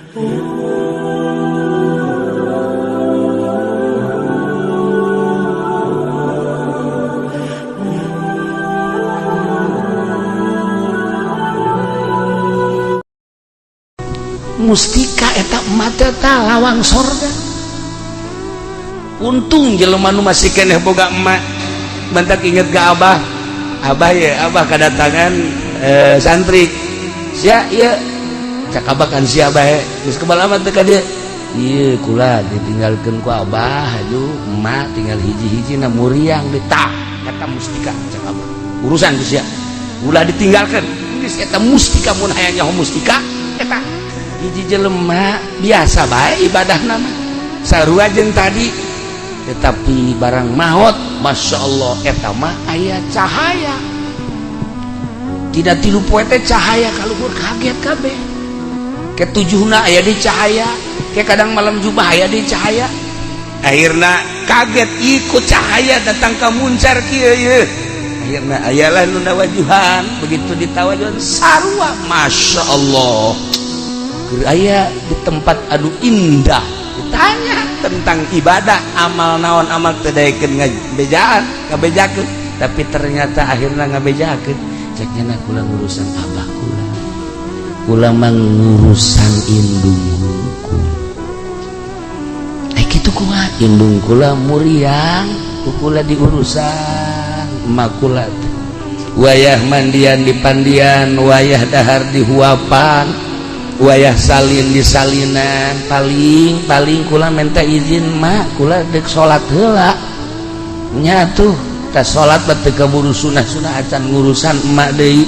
Mustika eta mata ta lawang sorga. Untung jelema nu masih keneh boga emak. Bentak inget ke abah. Abah ya, abah kedatangan santri. Sia ieu cak abah kan sia bae. Geus kebal amat teh ka dieu. Ieu kula ditinggalkeun ku abah aju emak tinggal hiji-hiji na muriang di tah eta mustika cak abah. Urusan ku sia. Ulah ditinggalkeun. Geus eta mustika mun hayang nyaho mustika eta hiji jelema biasa bae ibadah nama sarua jeung tadi, tetapi barang maot Masya Allah eta mah aya cahaya tidak tilu poe teh cahaya kaluhur kaget kabeh ketujuhna aya di cahaya ke kadang malam jubah aya di cahaya akhirna kaget ikut cahaya datang ka muncar kieu ieu akhirna ayalah nu nawajuhan begitu ditawajuhan sarua Masya Allah aya di tempat anu indah ditanya tentang ibadah amal naon amal teu daekeun ngabejaan ngabejakeun tapi ternyata akhirna ngabejakeun cek nya kula ngurusan abah kula kula mah ngurusan indung hungkul kitu kumaha indung kula muriang ku kula diurusan emak kula wayah mandian di pandian wayah dahar di huapan wayah salin di salinan paling paling kula minta izin mak kula dek salat heula nya tuh ta salat mah teu kaburu sunah-sunah acan ngurusan emak deui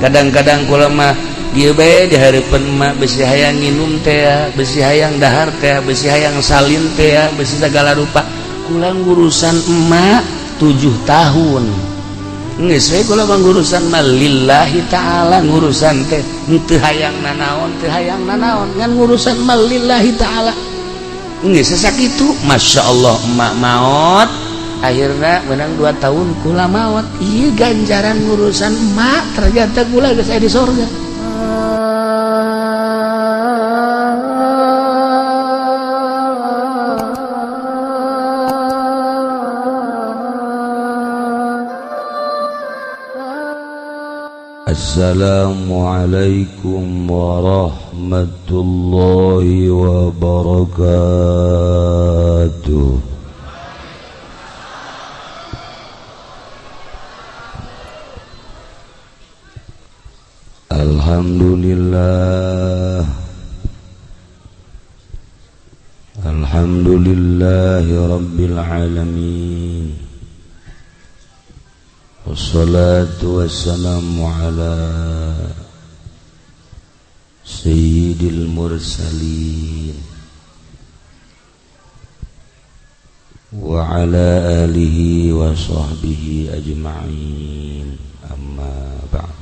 kadang-kadang kula mah dieu bae di hareupeun emak besi hayang nginum teh besi hayang dahar teh besi hayang salin teh besi segala rupa kula ngurusan emak 7 tahun geus we kula mah ngurusan mah lillahi ta'ala ngurusan teh teu hayang nanaon teu hayang nanaon ngan ngurusan mah lillahi ta'ala geus sakitu Masya Allah emak maot akhirna menang 2 tahun kula maot ieu ganjaran ngurusan emak ternyata kula geus aya di sorga. Assalamualaikum warahmatullahi wabarakatuh. Alhamdulillah, alhamdulillahi rabbil alamin. Wassalatu wassalamu ala sayyidil mursalin wa ala alihi wa sahbihi ajma'in, amma ba'd.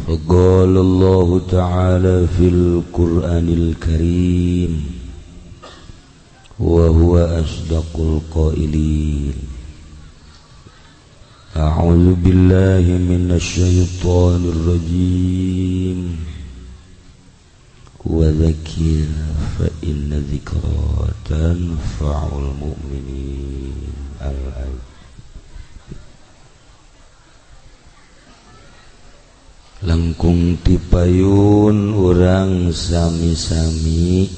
Faqala Allahu ta'ala fil Qur'anil Karim wa huwa asdaqul qailin. A'udzu billahi minasy syaithanir rajim. Wa dzakir fa inna dzikra tanfa'ul mu'minin. Al-ayat. Langkung tipayun urang sami-sami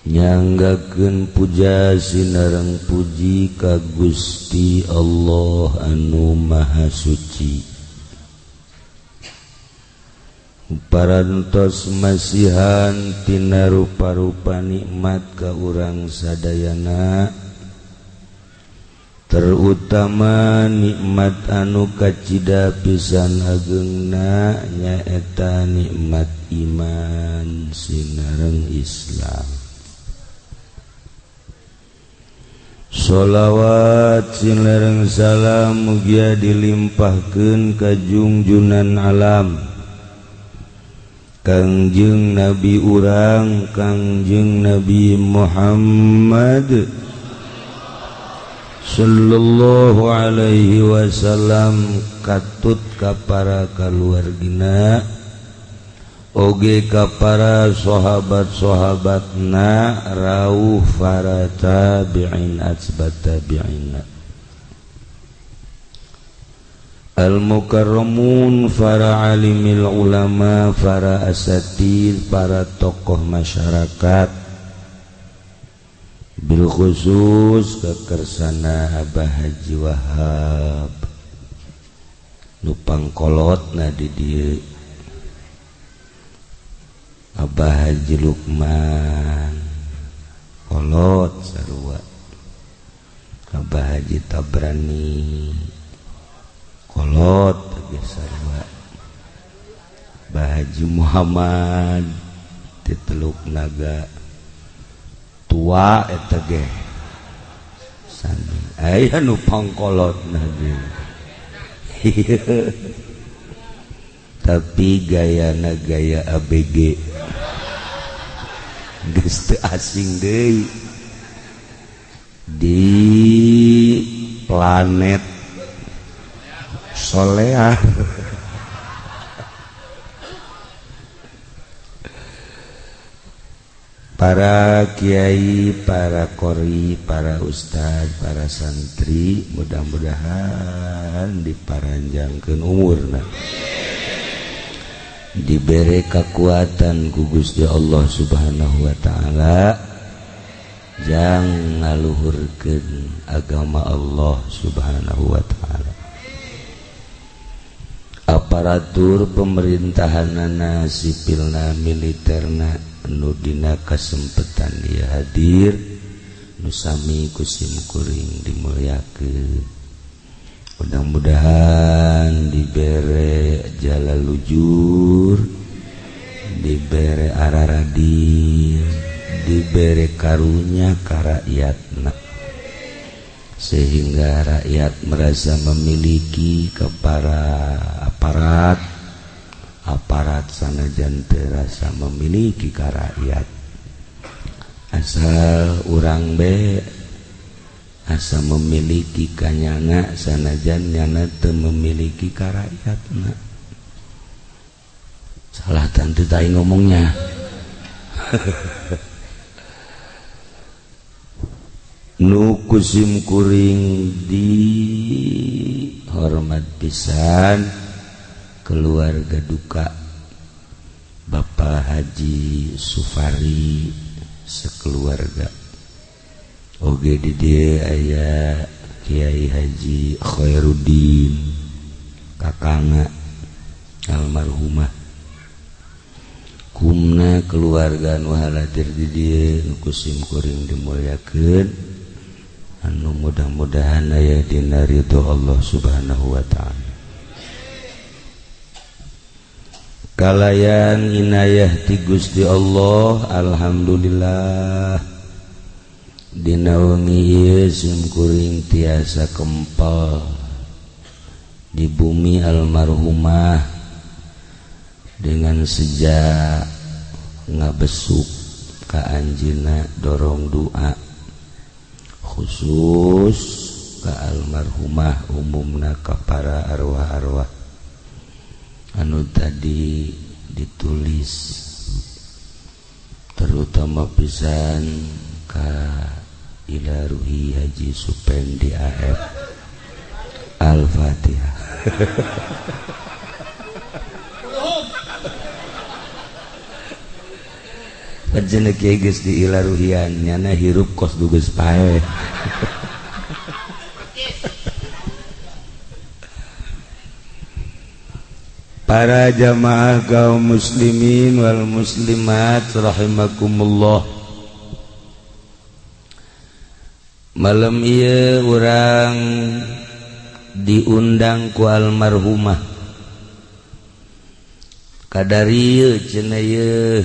nyanggakeun puja sinareng puji ka Gusti Allah anu Maha Suci. Parantos masihan tina rupa-rupa nikmat ka urang sadayana, terutama nikmat anu kacida pisan ageungna nyaeta nikmat iman sinareng Islam. Sholawat sinareng salam mugia dilimpahkeun ka jungjunan alam Kangjeng Nabi urang Kangjeng Nabi Muhammad Sallallahu alaihi wasallam katut ka para kaluargina oge ka para sahabat-sahabatna rauh para tabi'in atsbat tabi'in al-mukarramun para alimil ulama para asatid para tokoh masyarakat bil khusus kekersana Abah Haji Wahab nu pangkolotna di dieu Abah Haji Lukman kolot sarua Abah Haji Tabrani kolot ge sarua Abah Haji Muhammad ti Teluk Naga tua eta ge sami aya nu pangkolotna ge tapi gayana gaya ABG geus teu asing deui di planet Solear. Para kiai, para qori, para ustad, para santri mudah-mudahan diparanjangkeun umurna, dibere kekuatan ku Gusti Allah Subhanahu wa taala jang ngaluhurkeun agama Allah Subhanahu wa taala. Aparatur pemerintahanana sipilna militerna nu dina kasempetan ieu hadir nu sami ku simkuring dimulyakeun, mudah-mudahan dibere jala lujur, dibere araradil, dibere karunya ka rakyatna sehingga rakyat merasa memiliki kepada aparat, aparat sanajan terasa memiliki ka rakyat. Asal urang be asa memiliki kanyana sanajan nyana teu memiliki ka rakyatna. Salah tante tai ngomongnya. Nu kusim kuring di hormat pisan keluarga duka Bapak Haji Sufari sekeluarga oge di dieu aya Kiai Haji Khairuddin kakangna almarhumah kumna keluarga nu haladir di dieu nu kusim kuring dimulyakeun anu mudah-mudahan aya dina ridho Allah Subhanahu wa taala. Kalayan inayah ti Gusti Allah alhamdulillah dina wengi ieu simkuring tiasa kempel di bumi almarhumah dengan sejak ngabesuk ka anjeunna dorong doa khusus ka almarhumah umumna ka para arwah-arwah anu tadi ditulis terutama pisan ka ila ruhi Haji Supendi AF. Al-Fatihah. Pajeneh kieu geus di ila ruhian nyana hirup kos dugeus paeh. Para jamaah kaum muslimin wal muslimat rahimakumullah. Malam ieu urang diundang ku almarhumah. Kadari ieu cenah ieu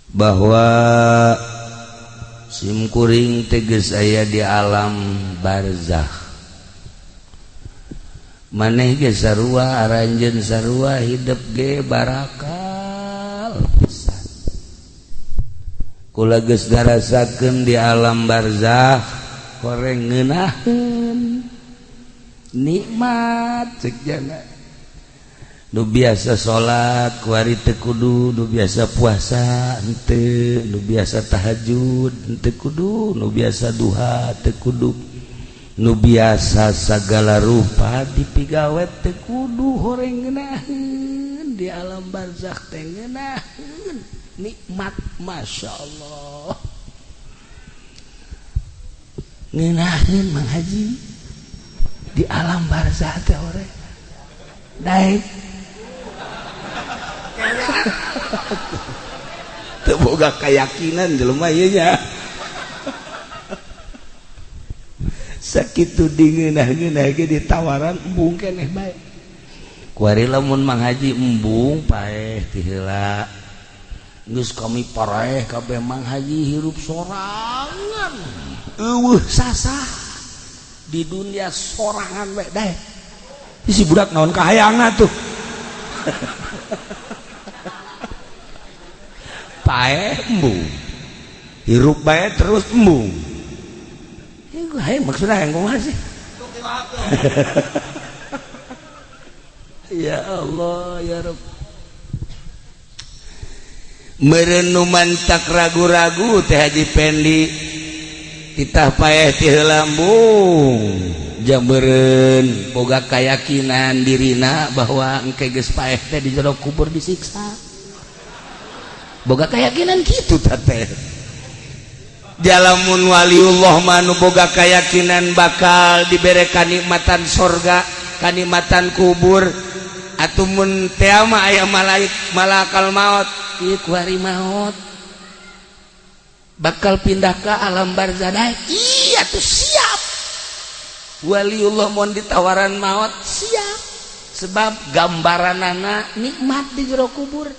bahwa simkuring teges aya di alam barzakh. Maneh ge sarua aranjeun sarua hidup ge barakal pisan. Kula geus ngarasakeun di alam barzakh horeng ngeunaheun nikmat cek jana. Nu biasa salat kuari teu kudu, nu biasa puasa henteu, nu biasa tahajud henteu kudu, nu biasa duha teu kudu, nu biasa sagala rupa dipigawe teu kudu, horeng ngeunaheun di alam barzakh teh ngeunaheun nikmat, masya Allah ngeunaheun Mang Haji di alam barzakh teh horeng daek teu boga keyakinan jelema ieu nya. Sakitu dingeunah-ngeunah ge ditawaran embung keneh bae. Kuari lamun Mang Haji embung paeh ti heula. Geus kami paraeh kabeh Mang Haji hirup sorangan. Eueuh sasah di dunia sorangan we daek. Si budak naon kahayangna tuh. Paeh embung. Hirup bae terus embung. Hai maksudnya yang kumaha sih? Ya Allah ya Rabb. Merenuman tak ragu-ragu teh Haji Pendi titah paeh ti heula embung. Jameureun boga kayakinan dirina bahwa engke geus paeh teh di jero kubur disiksa. Boga keyakinan kitu teh teh. Jalamun waliullah manu boga keyakinan bakal dibere kanikmatan sorga, kanikmatan kubur, atuh mun teh mah aya malaik malakal maut, ieu kuari maut bakal pindah ke alam barzah. Iya tuh siap. Waliullah mun ditawaran maut siap, sebab gambaranana nikmat di jero kubur.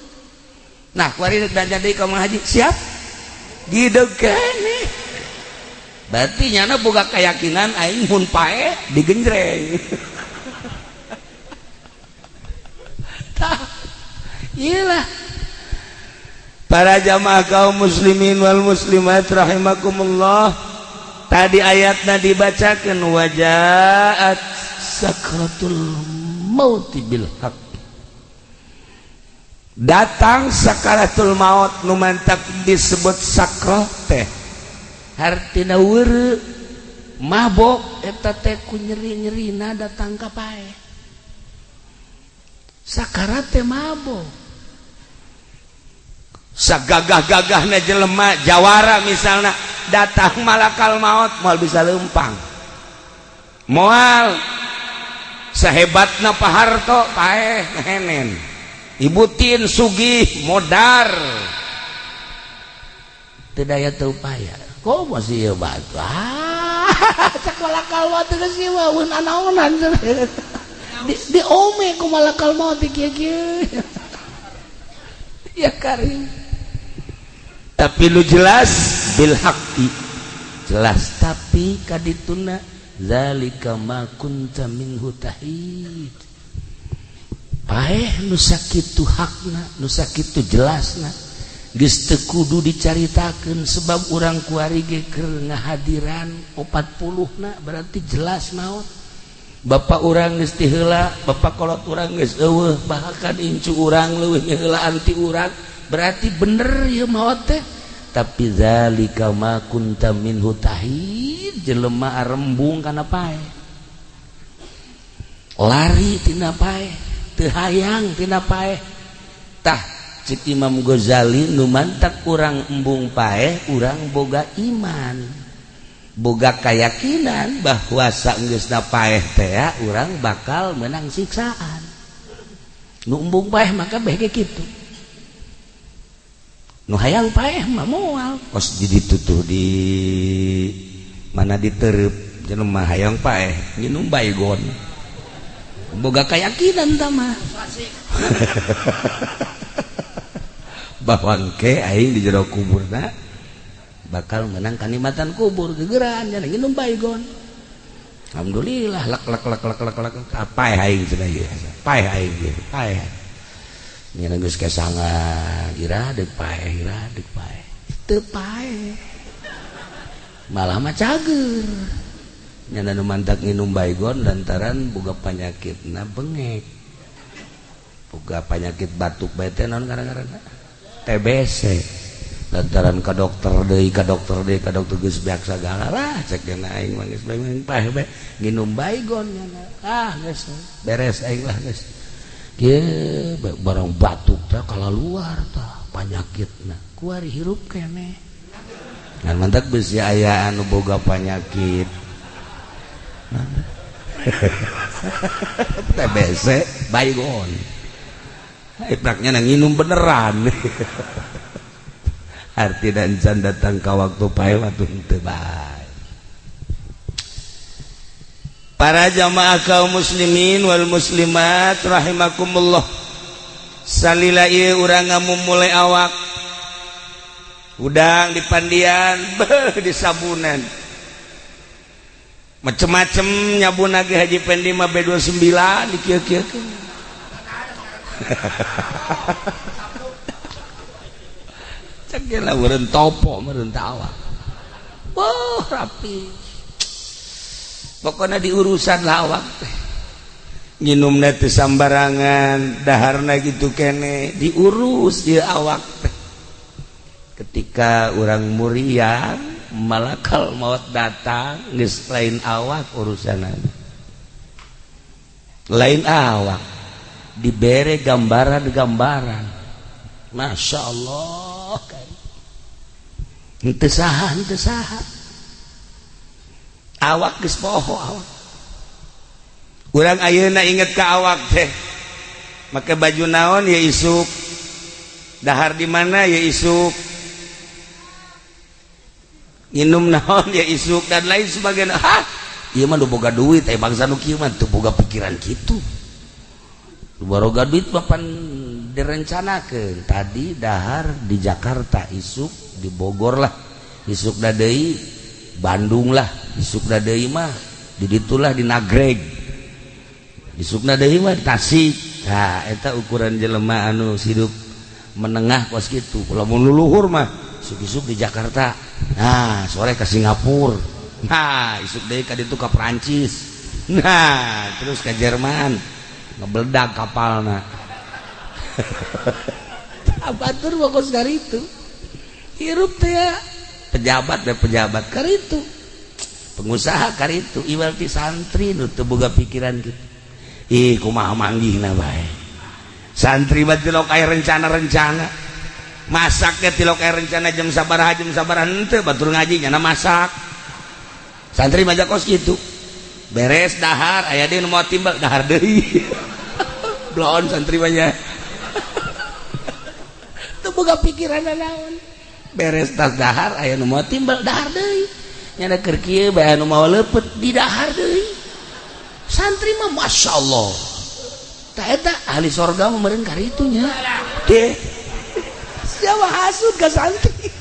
Nah, kuari dan jadi ka Mang Haji siap. Gideg keneh. Berarti nyana boga keyakinan aing mun pae digenjreng. Tah, iyalah. Para jamaah kaum muslimin wal muslimat rahimakumullah. Tadi ayatna dibacakeun wajaat sakratul mauti bil haq. Datang sakaratul maut nu mantak disebut sakroh teh hartina weureu mabok eta teh ku nyeri-nyerina datang ka paeh. Sakarat teh mabok. Sagagah-gagahna jelema jawara misalna datang malakal maut moal bisa leumpang. Moal sahebatna Pak Harto paeh ngehenen. Ibu Tin sugih modar teu daya teu upaya kok masih ieu batu cak malakal maut geus ieu mah anaonan di ome ku malakal maut kieu-kieu ya karim. Tapi lu jelas bil haqqi jelas, tapi kadituna zalika ma kunta minhu tahid. Paeh nu sakitu hakna, nu sakitu jelasna, geus teu kudu dicaritakeun sebab urang kuari ge keur ngahadiran 40 na berarti jelas maot. Bapak urang geus ti heula, bapak kolot urang geus eueuh, bahkan incu urang leuwih ngaheulaan ti urang, berarti bener ieu maot teh. Tapi zalika ma kunta minhu tahid, jelema arembung kana paeh. Lari tina paeh. Teu hayang tina paeh. Tah cek Imam Ghazali nu mantak urang embung paeh urang boga iman, boga keyakinan bahwa saenggeusna paeh teh urang bakal menang siksaan. Nu embung paeh maka beh ge kitu. Nu hayang paeh mah moal kos di ditutuh di mana ditereup jelema hayang paeh nginum baygon. Boga keyakinan tah mah bahwa engke aing di jero kuburna bakal menang kanikmatan kubur gegeran nya nginum baygon. Alhamdulillah lak lak lak lak lak lak paeh aing cenah ieu paeh aing ieu paeh. Nya geus kesangan ira deuk paeh ira deuk paeh. Teu paeh. Malah mah cager. Nyana nu mantak nginum baygon lantaran boga panyakitna bengek. Boga panyakit batuk bae teh naon ngaran-ngaranna? TBC. Lantaran ka dokter deui, ka dokter deui, ka dokter geus beak sagala lah cek dina aing mah geus paeh bae nginum baygon nyana. Ah geus beres aing lah geus. Kieu barang batuk teh kalaluar tah panyakitna. Kuari hirup keneh. Ngan mantak bisi aya anu boga panyakit TBC baygon. Ipraknya nginum beneran. Arti dan can datang ka waktu pae waktu henteu bae. Para jamaah kaum muslimin wal muslimat rahimakumullah. Salila ieu urang ngamumule awak. Udang di pandian, beuh di sabunan. Macem-macem nyabun lagi Haji Pendi mah B29 di kieu-kieu. Cek lah meureun topo meureun teh awak. Wah, rapi. Pokona diurusan lah awak teh. Nginumna teu sambarangan, daharna kitu kene, diurus ieu awak teh. Ketika urang muriang, malakal maut datang, geus lain awak urusanna. Lain awak dibere gambaran-gambaran. Masya Allah. Henteu saha, henteu saha. Awak geus poho awak. Urang ayeuna inget ka awak teh. Make baju naon ya isuk. Dahar di mana ya isuk. Nginum naon ya isuk dan lain sebagainya. Hah, ieu mah nu boga duit, bangsa nu kieu mah teu boga pikiran kitu. Nu boga duit mah pan direncanakeun. Tadi dahar di Jakarta, isuk di Bogor lah, isuk da deui Bandung lah, isuk da deui mah di ditulah di Nagreg, isukna deui mah di Tasik. Nah, eta ukuran jelema anu hidup menengah kos kitu. Lamun luluhur mah isuk-isuk di Jakarta, nah sore ke Singapura, nah isuk deui ka ditu ka Perancis, nah terus ke Jerman, ngebeledag kapalna. Abatur mah kos karitu. Hirup teh ya pejabat teh pejabat karitu, pengusaha karitu, iwal ti santri nu teu boga pikiran kitu. Ih kumaha manggihna bae. Santri mah tilok aya rencana-rencana. Masaknya tilok aya rencana jam sabaraha henteu batur ngaji nyana masak. Santri mah kos kitu. Beres dahar aya deui nu moal timbal dahar deui. Bloon santri mah nya. Teu boga pikiran naon. Beres tas dahar aya nu moal timbal dahar deui. Nyana keur kieu bae anu mawa leupeut di dahar deui. Santri mah Masya Allah. Tah eta ahli sorga mah meureun karitu nya. Deh. Siapa hasud ka santri?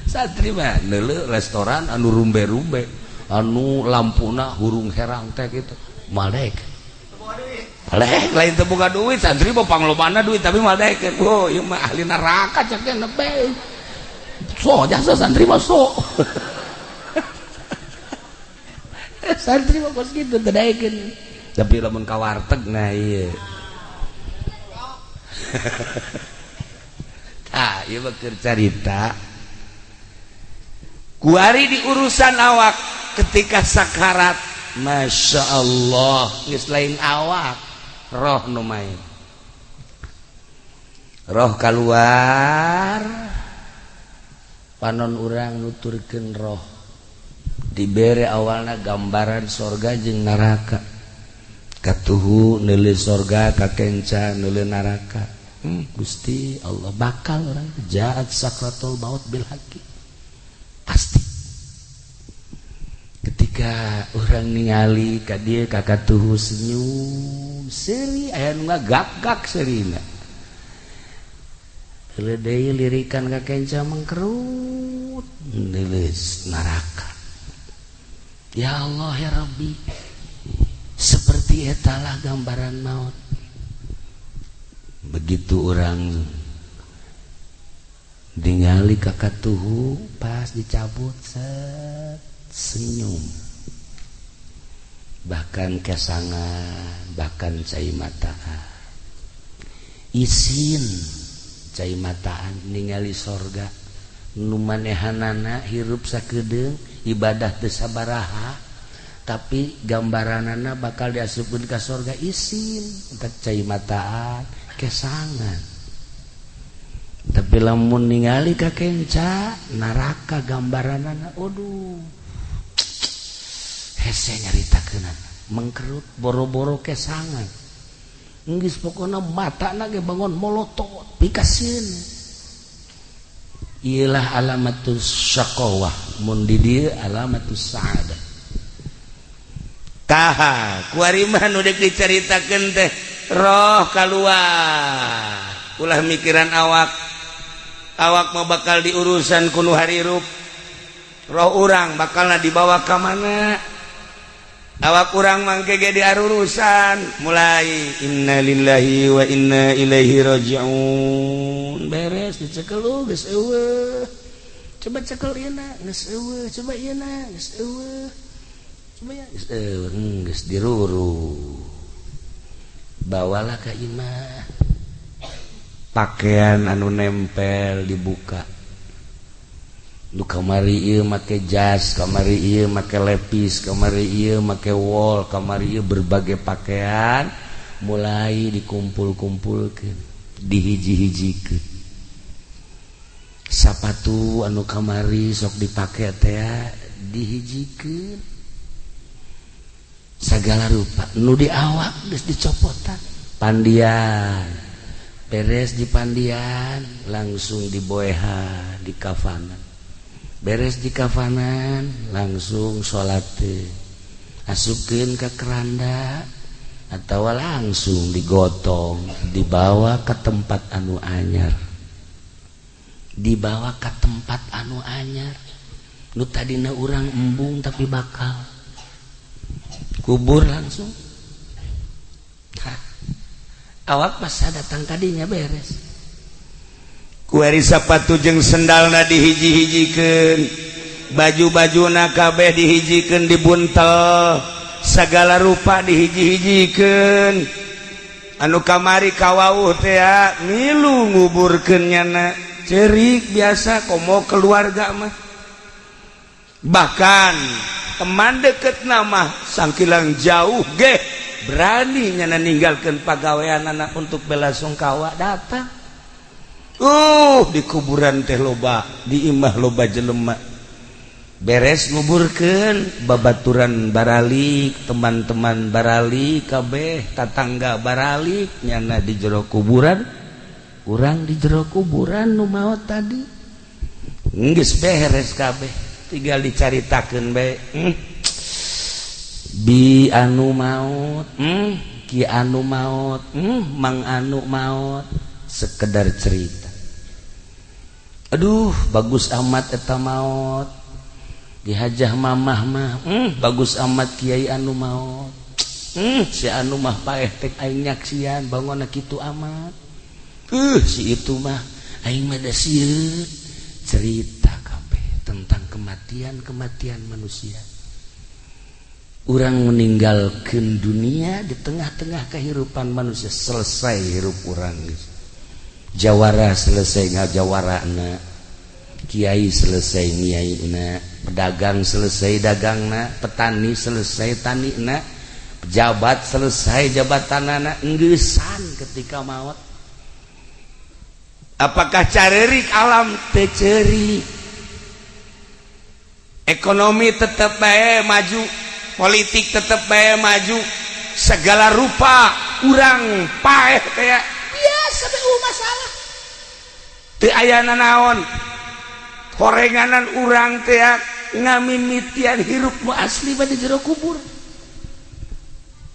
Santri mah neuleuh restoran anu rumbe-rumbe, anu lampuna hurung herang teh kitu. Moal daek. Malek lain teu boga duit, santri mah panglobana duit tapi moal daek. Oh, ieu mah ahli neraka cek teh nebe. So jasa santri mah so. Santri mah kos kitu teu daekeun. Tapi lamun ka warteg nah ieu. Tah, ieu mah keur carita. Kuari di urusan awak ketika sakarat, Masya Allah, geus lain awak, roh nu main. Roh keluar, panon urang nuturkeun roh. Dibere awalna gambaran sorga jeung neraka. Katuhu neuleuh sorga, kakenca neuleuh neraka. Gusti Allah bakal orang jahat sakratul maut bil haqi. Pasti. Ketika orang ningali ka dieu ka katuhu senyum, seuri aya nu ngagak-gak seurina. Teu deui lirikan ka kenca mengkerut neuleuh neraka. Ya Allah ya Rabbi, seperti etalah gambaran maut. Begitu orang Ningali ka katuhu pas dicabut set senyum. Bahkan kesangan, bahkan cai mataan. Isin cai mataan ningali sorga nu manehanana hirup sakedeung ibadah teu sabaraha tapi gambaranana bakal diasupkeun ka sorga isin entak cai mataan kesangan. Tapi lamun ningali ka kenca neraka gambaranana aduh hese nyaritakeunana mengkerut boro-boro kesangan geus pokona matana ge bangun molotot pikasieun. Iyalah alamatus syaqawah mun di dieu alamatus sa'adah. Tah kuari mah nu deuk dicaritakeun teh roh kaluar ulah mikiran awak. Awak mah bakal diurusan ku nu harirup, roh urang bakalna dibawa ka mana, awak urang mangke ge diarurusan mulai innalillahi wa inna ilaihi rajiun. Beres dicekel geus eueuh, coba cekel ieu na geus eueuh, coba ieu na geus eueuh, coba ya geus eueuh, geus diruru bawalah ka imah. Pakaian anu nempel dibuka, nu kamari ieu make jas, kamari ieu make lepis, kamari ieu make wol, kamari ieu berbagai pakaian mulai dikumpul-kumpulkeun, dihiji-hijikeun. Sapatu anu kamari sok dipake teh dihijikeun. Sagala rupa nu di awak geus dicopotan, pandian beres di pandian langsung diboehan di kafanan, beres di kafanan langsung salat asupkeun ka keranda atawa langsung digotong dibawa ke tempat anu anyar, dibawa ke tempat anu anyar nu tadina urang embung tapi bakal kubur langsung. Hah. Awak pas datang tadinya beres kuari sapatu jeung sendalna dihiji-hijikeun, baju-bajuna kabeh dihijikeun, dibuntel sagala rupa dihiji-hijikeun. Anu kamari kawauh teh milu nguburkeun nyana cerik biasa komo keluarga mah, bahkan teman deket nama sangkilang jauh geh berani nyana ninggalkeun pagawean anak untuk bela sungkawa datang. Di kuburan teh loba, di imah loba jelema. Beres nguburkeun babaturan baralik, teman-teman baralik kabeh, tatangga baralik nyana di jero kuburan, urang di jero kuburan nu maot tadi. Geus beres kabeh, tinggal dicaritakeun bae. Bi anu maot, ki anu maot, mang anu maot, sekedar cerita. Aduh, bagus amat eta maot. Dihajah mamah mah, bagus amat kiai anu maot. Si anu mah paeh tek aing nyaksian bangunna kitu amat. Si itu mah aing mah da sieun. Cerita kabeh tentang kematian-kematian manusia. Urang meninggalkan dunia di tengah-tengah kehidupan manusia, selesai hirup urang. Jawara selesai ngajawarana, kiai selesai ngiaina, pedagang selesai dagangna, petani selesai tanina, pejabat selesai jabatanana, enggesan ketika maot. Apakah carerik alam teu ceurik? Ekonomi tetep bae maju, politik tetep bae maju, segala rupa urang paeh kayak biasa bae masalah. Teu aya nanaon horenganan urang teh ngamimitian hirup nu asli mah di jero kubur.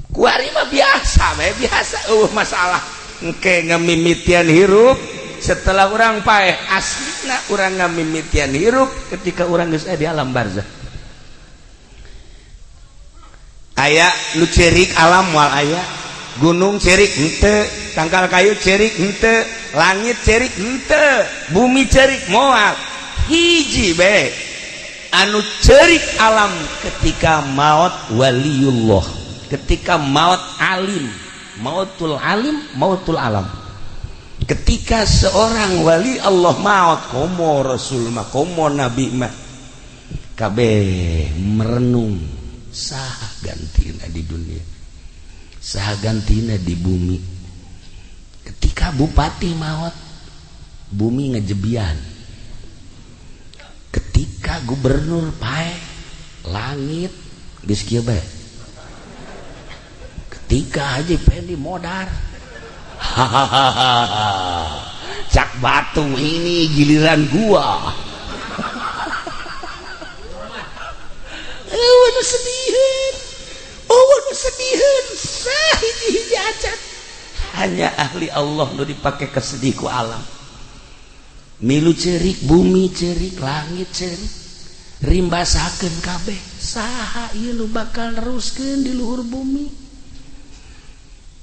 Kuari mah biasa bae, biasa eueuh masalah. Engke ngamimitian hirup setelah urang paeh, aslina urang ngamimitian hirup ketika urang geus aya di alam barzah. Aya nu cerik alam moal aya, gunung cerik henteu, tangkal kayu cerik henteu, langit cerik henteu, bumi cerik moal. Hiji bae anu cerik alam ketika maut waliullah, ketika maut alim, mautul alim, mautul alam. Ketika seorang wali Allah maut, komo rasul mah, komo nabi mah, kabeh merenung, saha gantina di dunia, saha gantina di bumi. Ketika bupati maut, bumi ngejebian. Ketika gubernur paeh, langit geus kieu bae. Ketika Haji Pendi modar, hahaha, cak batung ini giliran gua. Eueuh nu sediheun, eueuh nu sediheun, sahiji-hiji acan. Hanya ahli Allah nu dipake kesedih ku alam. Milu cerik, bumi cerik, langit cerik, rimbasakeun kabeh. Saha ieu nu bakal neruskeun di luhur bumi?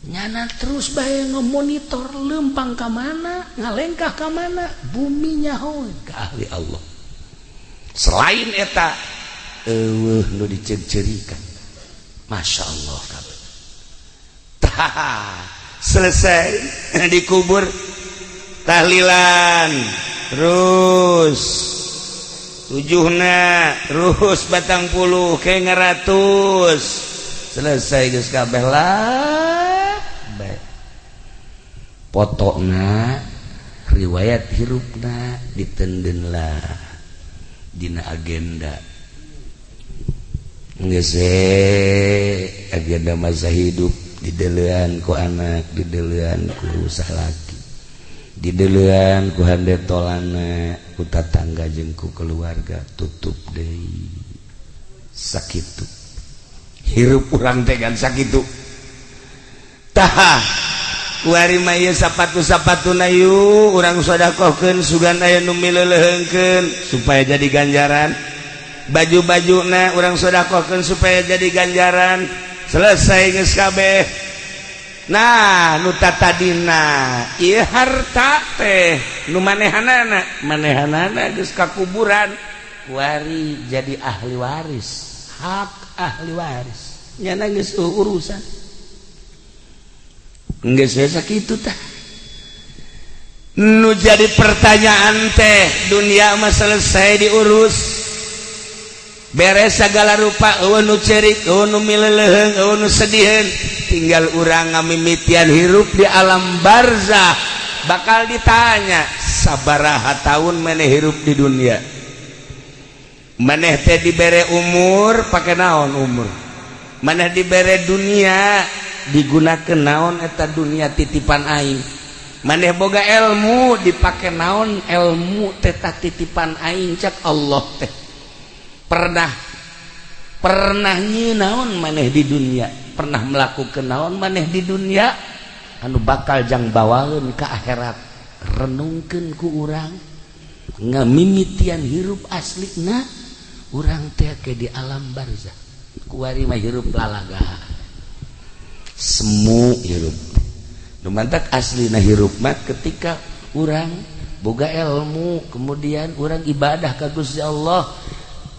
Nyana terus bae ngemonitor lempang ka mana, ngalengkah ka mana, bumi nyahoeun ka ahli Allah. Selain eta eueuh nu diceuk-ceurikan. Masya Allah kabeh. Tah, selesai dikubur, tahlilan terus tujuhna, terus batang puluh ke ngeratus, selesai geus kabeh lah. Baik. Potokna riwayat hirupna ditenden lah dina agenda. Geus agenda masa hidup didelean ku anak, didelean ku salaki, didelean ku hande tolana, ku tatangga jeung ku keluarga, tutup deui. Sakitu hirup urang teh kan sakitu. Tah, kuari mah ieu sapatu-sapatuna yu urang sedekahkeun sugan aya nu mileuleheungkeun supaya jadi ganjaran. Baju-bajuna urang sedekahkeun supaya jadi ganjaran. Selesai geus kabeh. Nah, nu tatadina ieu harta teh nu manehanana, manehanana geus ka kuburan, kuari jadi ahli waris, hak ahli waris. Nyana geus urusan. Geus sakitu tah. Nu jadi pertanyaan teh, dunia mah selesai diurus. Beres segala rupa, eueuh nu cerik, eueuh nu mileleuheung, eueuh nu sediheun. Tinggal urang ngamimitian hirup di alam barzah, bakal ditanya sabaraha tahun maneh hirup di dunia. Maneh teh dibere umur pake naon umur, maneh dibere dunia digunakeun naon eta dunia titipan aing, maneh boga ilmu dipake naon ilmu teh titipan aing. Cak Allah teh pernah pernah naon maneh di dunia, pernah melakukan naon maneh di dunia anu bakal jang bawaeun ka akhirat. Renungkeun ku urang ngamimitian hirup aslina urang teh ke di alam barzah. Kuari mah hirup lalaga semu hirup. Nu mantak aslina hirup mah ketika urang boga ilmu, kemudian urang ibadah ka Gusti Allah,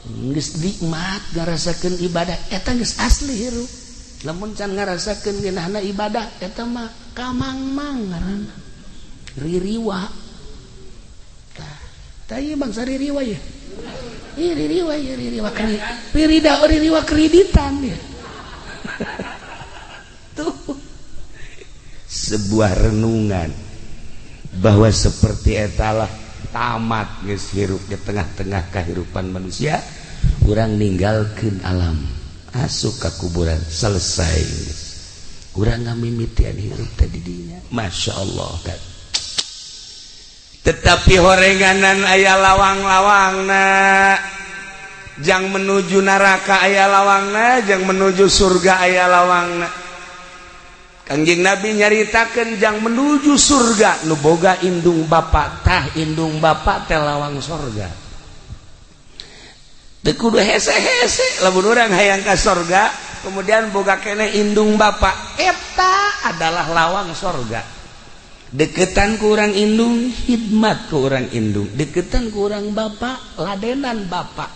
geus nikmat ngarasakeun ibadah, eta geus asli hirup. Lamun can ngarasakeun ngeunahna ibadah, eta mah kamangmang ngaranna, ririwa. Tah, tah ieu bangsa ririwa ye. Ih ririwa ye, ririwa ririda, ririwa kreditan ya. Tuh sebuah renungan bahwa seperti etalah tamat geus hirup di tengah-tengah kehidupan manusia. Urang ninggalkeun alam, asup ka kuburan, selesai. Urang ngamimitian hirup teh di dinya. Masya Allah kan. Tetapi horenganan aya lawang-lawangna, jang menuju neraka aya lawangna, jang menuju surga aya lawangna. Kangjeng Nabi nyaritakeun jang menuju surga nu boga indung bapak, tah indung bapak teh lawang surga. Teu kudu hese-hese lamun urang hayang ka surga, kemudian boga keneh indung bapak, eta adalah lawang surga. Deketan ku urang indung, khidmat ku urang indung. Deketan ku urang bapak, ladenan bapak.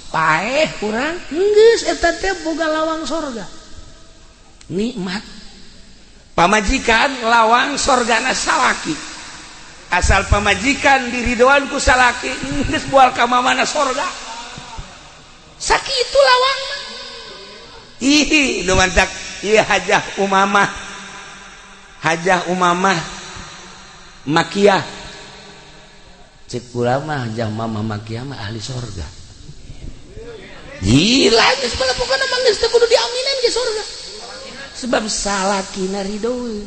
Paeh urang geus eta teh boga lawang sorga. Nikmat. Pamajikan lawang sorgana salaki. Asal pamajikan diridoan ku salaki, geus bual ka mamana sorga. Sakitu lawang mah. Ih, nu mantak ieu Hajah Umamah. Hajah Umamah Makiyah. Cek kula mah Hajah Mamah Makiyah mah ahli sorga. Gila geus bala pokona mah geus teu kudu diaminan ke sorga. Sebab salakina ridho.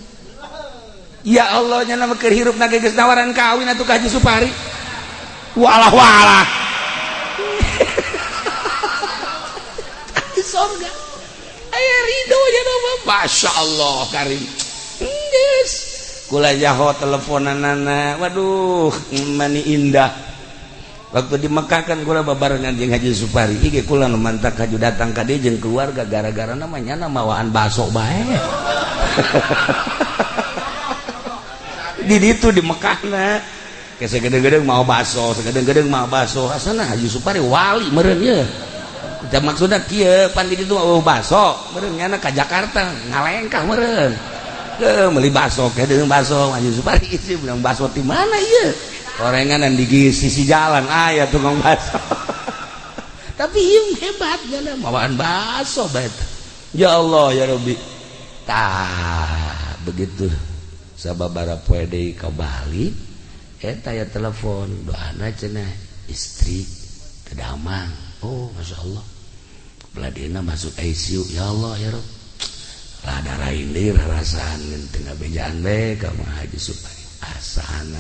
Ya Allah nya nama keur hirup na geus nawaran kawin atuh ka Haji Supari. Walah walah. Ahli sorga. Aya ridho nya nama Masya Allah karim. Geus kula jaho teleponanana, waduh mani indah. Waktu di Mekah kan kula babarengan jeung Haji Supari. Ieu kula nu mantak haju datang ka dieu jeung keluarga gara-gara namanya mawaan baso bae. Di ditu di Mekahna ke sagedeng-gedeng mau baso, sagedeng-gedeng mau baso. Asana Haji Supari wali meureun ye. Da maksudna kieu pan di ditu mau baso, meureun nyana ka Jakarta ngalengkah meureun. Beli baso, kayak baso, Haji Supari sih bilang baso di mana iya? Orengan di sisi jalan, aya tukang baso. Tapi ieu hebat gana mawaan baso bae. Ya Allah ya Rabbi. Tah begitu sababara poe deui ka Bali, eta ya telepon doana cenah istri teu damang. Oh, Masya Allah. Beladena masuk ICU, ya Allah ya Rabb. Rada raindir rasaan teu ngabejaan we ka Haji Supari asana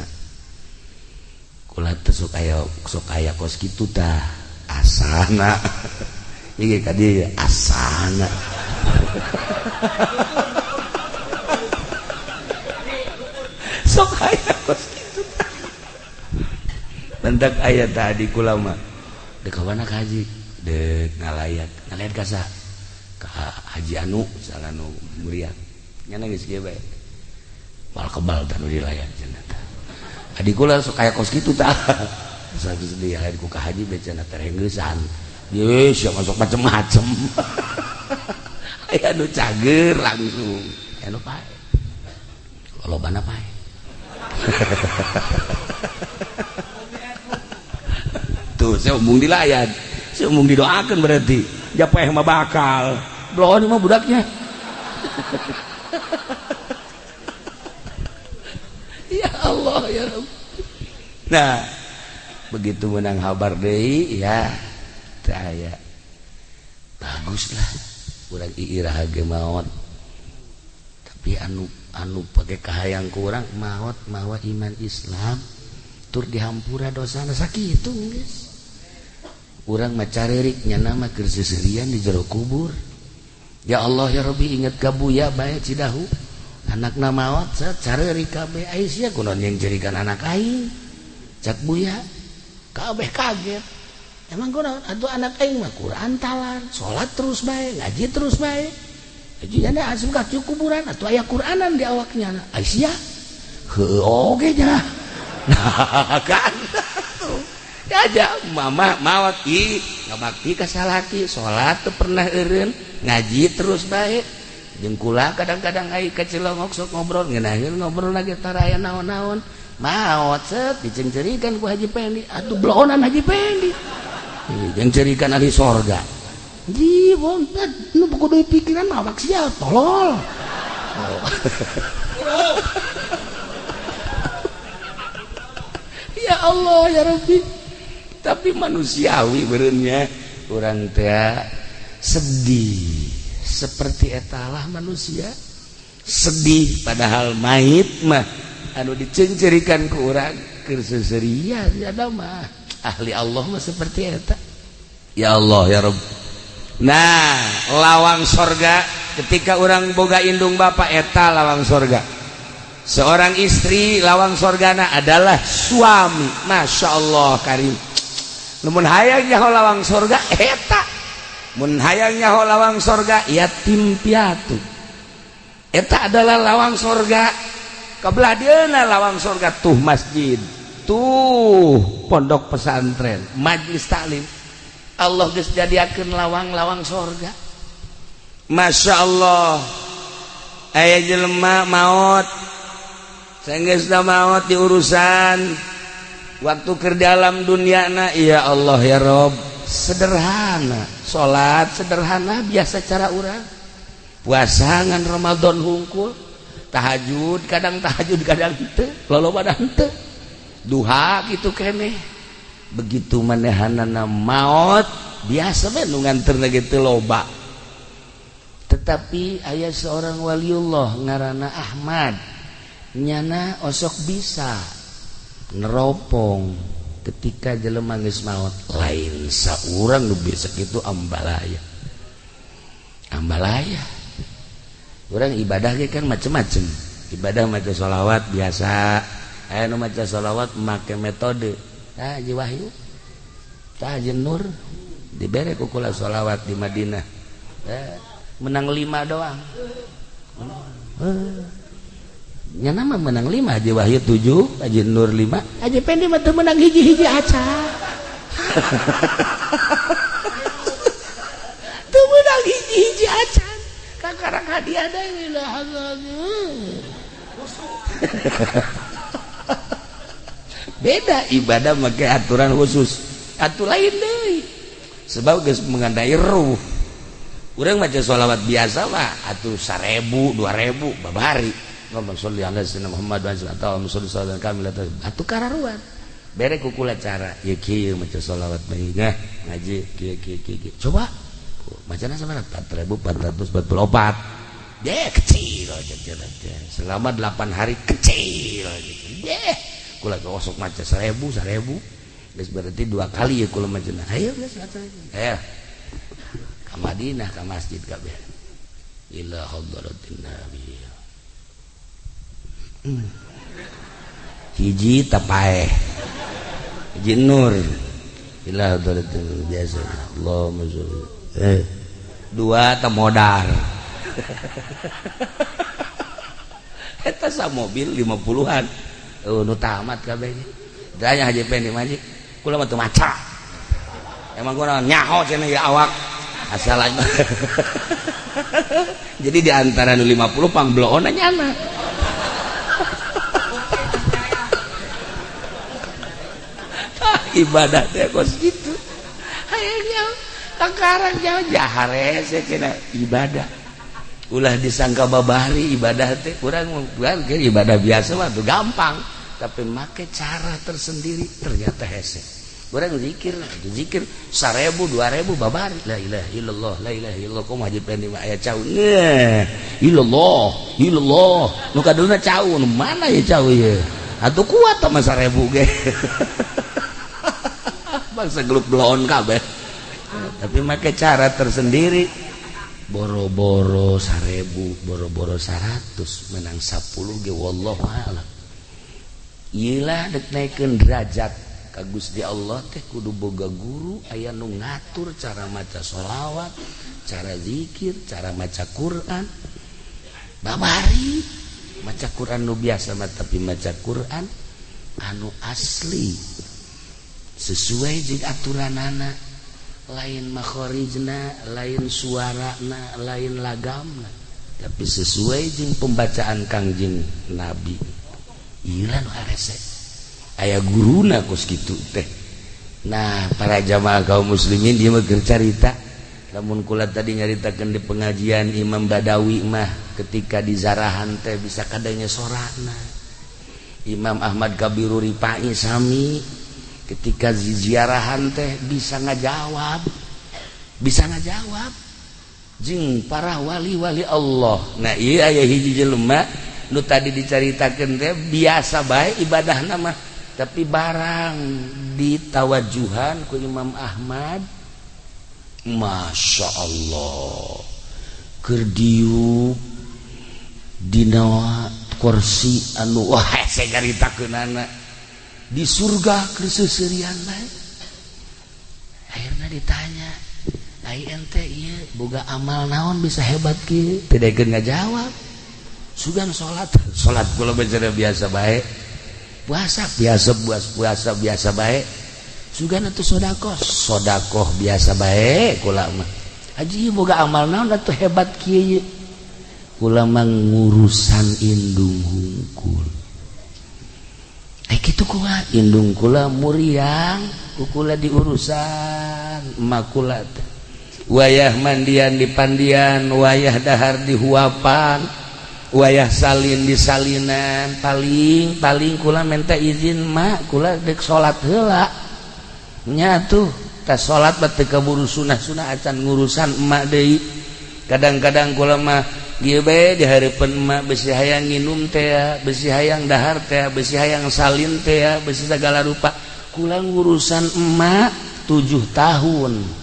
kula teh sok aya kos kitu tah asana ieu ka dieu asana sok aya kos kitu tah bentak aya tadi kula mah deuk ka mana ka haji deuk ngalayat ngalayat ka saha ka Haji Anu salanu muriang nya geus kieu bae bal kebal tah nu dilayat cenah tah adik kula sok aya kos kitu tah geus dilayat ku ka haji bae cenah terengeusan ye sia masuk macem-macem aya nu cager langsung aya nu pae lolobana pae tuh saya umung dilayat saya umung didoakeun berarti japeh mah bakal bloon mah budaknya. Ya Allah ya Rabb. Nah, begitu menang kabar deui ya teu aya. Baguslah urang iirah ge maot. Tapi anu pake kahayang ku urang maot mawa iman Islam tur dihampura dosana sakitu geus. Urang mah carerik nya mah keur seuseurian di jero kubur. Ya Allah ya Rabbi inget ka Buya bae Cidahu anakna maot careuri kabeh ai sia kunaon yang jerikan anak aing cak Buya kabeh kaget emang kunaon atuh anak aing mah Quran talar salat terus bae ngaji terus bae haji nya asup ka kuburan atuh aya Quranan di awaknya ai sia heueuh oge nya nah kan aja mama maot ih ngabakti ka salaki salat teu pernah eureun ngaji terus baik jeung kula kadang-kadang ai ka Cilongok sok ngobrol ngeunaheun ngobrol lagi taraya naon-naon maot set diceungceurikan ku Haji Pendi atuh blohonan Haji Pendi diceungceurikan ahli sorga ji wonten nu kudu pikiran awak sia tolol. Ya Allah ya Rabbi. Tapi manusiawi beureunya urang teh sedih seperti etalah manusia sedih padahal mayit mah anu diceungceurikan ku urang keur seuseurian ada mah ahli Allah mah seperti eta. Ya Allah ya Rabb. Nah lawang sorga ketika urang boga indung bapak eta lawang sorga. Seorang istri lawang sorgana adalah suami. Masya Allah karim. Namun hayang nyaho lawang sorga eta. Mun hayang nyaho lawang sorga yatim piatu. Eta adalah lawang sorga. Kabelah dieuna lawang sorga tuh masjid, tuh pondok pesantren, majlis taklim. Allah geus jadiakeun lawang-lawang sorga. Masya Allah, aya jelema maot, sanggeusna maot diurusan waktu keur dalam duniana, ya Allah ya Rob, sederhana, salat sederhana biasa cara urang, puasa ngan Ramadan hungkul, tahajud kadang henteu, loloba henteu, duha kitu keneh. Begitu manehanana maot biasa we nu nganterna ge teu loba. Tetapi aya seorang waliullah ngaranna Ahmad, nyana osok bisa neropong ketika jelema geus maot. Lain saurang nu biasa kitu ambalaya. Ambalaya. Urang ibadah ge kan macem-macem. Ibadah maca sholawat biasa. Aya nu maca sholawat make metode. Tah Haji Wahyu, tah Haji Nur dibere ku kula sholawat di Madinah. Menang 5 doang. Nya nama menang 5, Haji Wahyu 7, Haji Nur 5, Haji Pendi mah teu menang hiji-hiji aca. Teu menang hiji-hiji aca. Kakarang hadiah deui lah. Beda ibadah make aturan khusus. Atuh lain deui. Sebab geus mengandai ruh. Urang maca sholawat biasa mah atuh 1000, 2000 babari. Allahumma sholli ala sayyidina Muhammad wa ala alihi wa sahbihi. Atuh kararuan. Bere ku kula cara ieu kieu maca sholawat bae nah ngaji kieu kieu kieu. Coba macana sabaraha 4444. Deh kecil kecil selama 8 hari kecil deh kula osok maca 1000 1000 geus berarti 2 kali ya kula macana. Ayo geus ayo ka Madinah ka masjid kabeh ila hadratin nabi. Hiji tapaeh hiji nur ila hadratin biasa Allahumma sholli 2 temodar. Eta sa mobil 50-an nu tamat kabeh. Tanya Haji Pendi mah kula mah teu maca. Emang kula nyaho cenah ieu awak asal aja. Jadi di antara nu 50 pangbloona nyana. Ibadah teh kos kitu. Hayang jauh, kakarang jauh jaharese cenah ibadah. Ulah disangka babari ibadah teh kurang bukan ibadah biasa mah tuh gampang, tapi make cara tersendiri ternyata hese. Urang zikir, zikir 1000 2000 babari la ilaha illallah la ilaha illallah kumaha Haji Pendi mah aya cau. Nah, illallah illallah nu kadulna cau nu mana ya cau ieu? Atuh kuat mah 1000 ge. Bangsa gelup bloon kabeh. Tapi make cara tersendiri. Boro-boro 1000, boro-boro 100, menang 10 ge wallahu a'lam. Ieu lah dek naikeun derajat ka Gusti Allah teh kudu boga guru aya nu ngatur cara maca sholawat, cara zikir, cara maca Quran. Babari maca Quran nu biasa mah tapi maca Quran anu asli sesuai jeung aturanana. Lain makhorijna, lain suarana, lain lagamna, tapi sesuai jeung pembacaan Kangjeng Nabi. Ieu nu harese. Aya guruna kos kitu teh. Nah, para jamaah kaum muslimin ieu mah keur carita. Lamun kula tadi nyaritakeun di pengajian Imam Badawi mah ketika di zarahan teh bisa kadanya sorana. Imam Ahmad Kabiru Ripai sami ketika ziarahan teh bisa ngajawab jeung para wali-wali Allah. Nah ieu aya hiji jelema nu tadi dicaritakeun teh biasa bae ibadahna mah, tapi barang ditawajuhan ku Imam Ahmad, Masya Allah keur diuk dina kursi anu wah hese nyaritakeunana di surga keur seuseurian bae. Akhirna ditanya, ai ente ieu boga amal naon bisa hebat kieu? Teu daekeun ngajawab. Sugan salat, salat kula bicara biasa bae. Puasa biasa puasa biasa bae. Sugan atuh sedekah, sedekah biasa bae kula mah. Haji boga amal naon atuh hebat kieu. Kula mah ngurusan indung hungkul. Kitu kumaha indung kula muriang, ku kula diurusan emak kula teh. Wayah mandian di pandian, wayah dahar di huapan, wayah salin di salinan, paling paling kula minta izin mak kula dek salat heula. Nya tuh tas salat mah teu kaburu sunah-sunah acan ngurusan emak deui. Kadang-kadang kula mah ieu bae di hareupeun emak besi hayang nginum teh, besi hayang dahar teh, besi hayang salin teh, besi segala rupa. Kula ngurusan emak 7 tahun.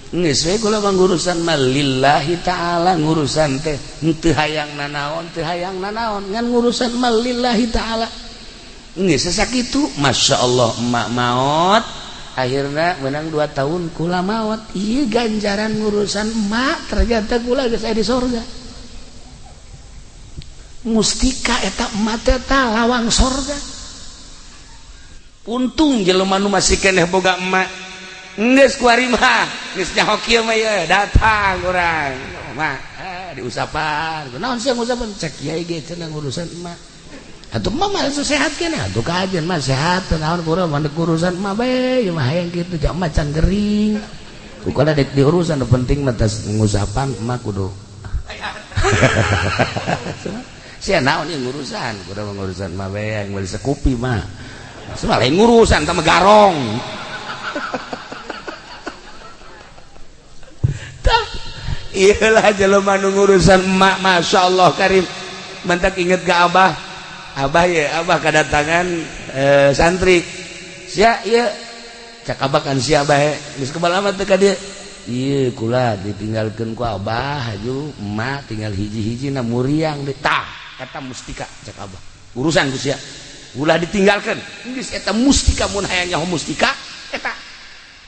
Geus we kula mah ngurusan mah lillahi ta'ala ngurusan teh henteu hayang nanaon, teu hayang nanaon, ngan ngurusan mah lillahi ta'ala. Geus sakitu, masyaallah emak maot. Akhirna menang 2 tahun kula maot. Ieu ganjaran ngurusan emak ternyata kula geus aya di sorga. Mustika eta emak teh lawang sorga. Untung jelema nu masih keneh boga emak. Geus kuari mah, geus nyaho kieu mah ye, datang urang. Mak, diusapan. Naon sih ngusapan? Cek kiai ge cenah ngurusan emak. Atuh emak mah sehat keneh, atuh kajen mah sehat, naon kurang mah urusan emak bae, ieu mah hayang kitu jam mah can gering. Kukala dek diurusan nu penting mah tas ngusapan emak kudu. Sia naon ieu ngurusan, kudu ngurusan mah bae yang meuli sekupi mah. Semua lain ngurusan tah garong. Tah iyalah jelema nu ngurusan emak masyaallah karim. Mentak inget ka abah. Abah ya, abah kedatangan santri. Sia ieu cak abah kan sia bae. Geus kebal amat teh ka dieu. Ieu kula ditinggalkeun ku abah haju emak tinggal hiji-hiji na muriang deui. Tah eta mustika cak abah. Urusan ku sia. Ulah ditinggalkeun. Geus eta mustika mun hayang nyaho mustika eta.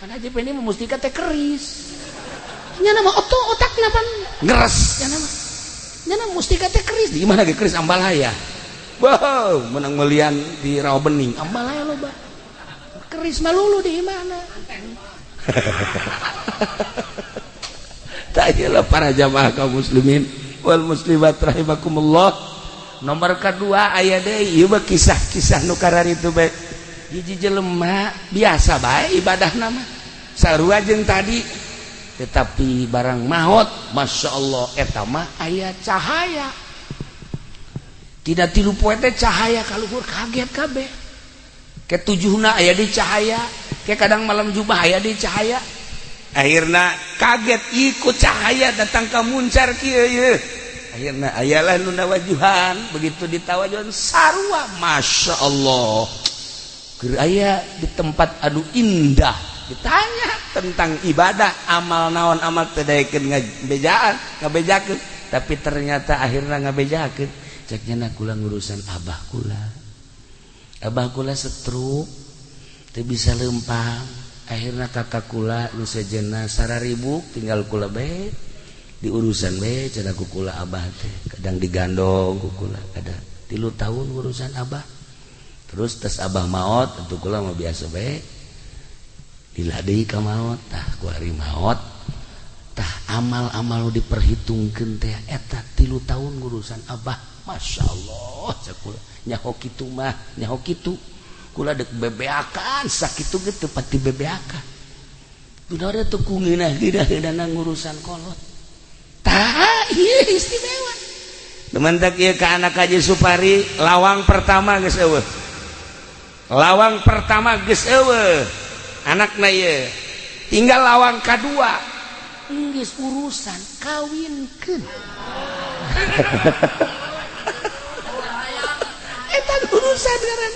Pan aja ini mah mustika teh keris. Nya nama oto otakna pan ngeres nya nama. Nya nama mustika teh keris. Di mana ge keris ambalaya? Wow, menang melian di Rawa Bening. Ambalaya loba. Keris mah lulu di mana? Ta'ala para jamaah kaum muslimin wal muslimat rahimakumullah. Nomor kedua aya deui ieu mah kisah-kisah nu kararitu bae. Hiji jelema biasa bae ibadahna mah. Sarua jeung tadi. Tetapi barang maot, Masya Allah eta mah aya cahaya. Tidak tilu poe teh cahaya kaluhur kaget kabeh. Ketujuhna aya di cahaya, ke kadang malam jubah aya di cahaya. Akhirna kaget ikut cahaya datang ka muncar kieu ieu. Akhirna ayalah nu nawajuhan, begitu ditawajuhan sarua Masya Allah. Keur aya di tempat anu indah, ditanya tentang ibadah, amal naon amal teu daekeun ngabejaan, ngabejakeun, tapi ternyata akhirna ngabejakeun. Cek nya kula ngurusan abah kula. Abah kula setruk, teu bisa lempang. Akhirna kakak kula nu sejenna sararibuk tinggal kula bae diurusan bae cenah ku kula abah teh. Kadang digandong ku kula, kadang 3 tahun urusan abah. Terus tes abah maot atuh kula mah biasa bae. Lila deui ka maot, tah ku ari maot. Tah amal-amal nu diperhitungkeun teh eta 3 tahun urusan abah. Masya Allah cakula nyaho kitu mah nyaho kitu kula dek bebeakan sakitu ge teu pati bebeakan bener teu ku ngeunah-ngeunah ngurusan kolot tah ieu istimewa dementak ieu ka anak Haji Supari lawang pertama geus eueuh lawang pertama geus eueuh anakna ieu tinggal lawang kadua geus urusan kawinkeun. Eta urusan ngaran.